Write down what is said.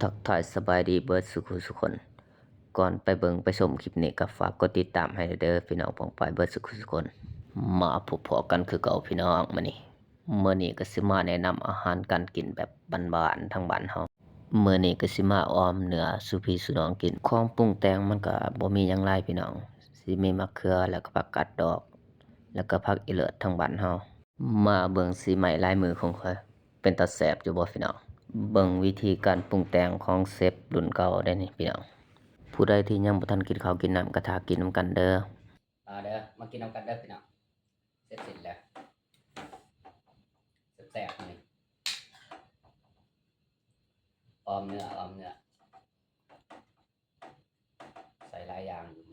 ທັກທາຍສະບາຍດີເບິດສູ່ຜູ້ສູ່ຄົນ. ກ່ອນໄປເບິ່ງໄປຊົມຄລິບນີ້ ກໍຝາກກົດຕິດຕາມໃຫ້ແດ່ເດີພີ່ນ້ອງປ້ອງປາຍເບິດສູ່ຜູ້ສູ່ຄົນ. ມາພົບພໍ້ກັນຄືເກົ່າພີ່ນ້ອງ ມື້ນີ້ ມື້ນີ້ກໍຊິມາແນະນຳອາຫານການກິນແບບບ້ານໆ ທາງບ້ານເຮົາ. ມື້ນີ້ກໍຊິມາອອມເນື້ອສູ່ພີ່ສູ່ນ້ອງກິນ. ຂອງປຸງແຕ່ງມັນກໍບໍ່ມີຫຍັງຫຼາຍພີ່ນ້ອງ, ຊິມີໝາກເຂືອ ແລ້ວກໍຜັກກາດດອກ ແລ້ວກໍຜັກອີເລີດທາງບ້ານເຮົາ. ມາເບິ່ງສີໄມ້ລາຍມືຂອງຂ້ອຍ ເປັນຕາແຊບຢູ່ບໍ່ພີ່ນ້ອງ? ເບິ່ງວິທີການປຸງແຕ່ງຂອງເຊຟລຸ້ນເກົ່າໄດ໋ນີ້ພີ່ນ້ອງ. ຜູ້ໃດທີ່ຍັງບໍ່ທັນກິນເຂົ້າກິນນ້ຳ ກໍຖ້າກິນນຳກັນເດີ. ມາເດີ ມາກິນນຳກັນເດີພີ່ນ້ອງ. ເສັດສິ້ນແລ້ວ ແຊບໆ ນີ້ ອອມເນື້ອ ອອມເນື້ອ ໃສ່ຫຼາຍຢ່າງຢູ່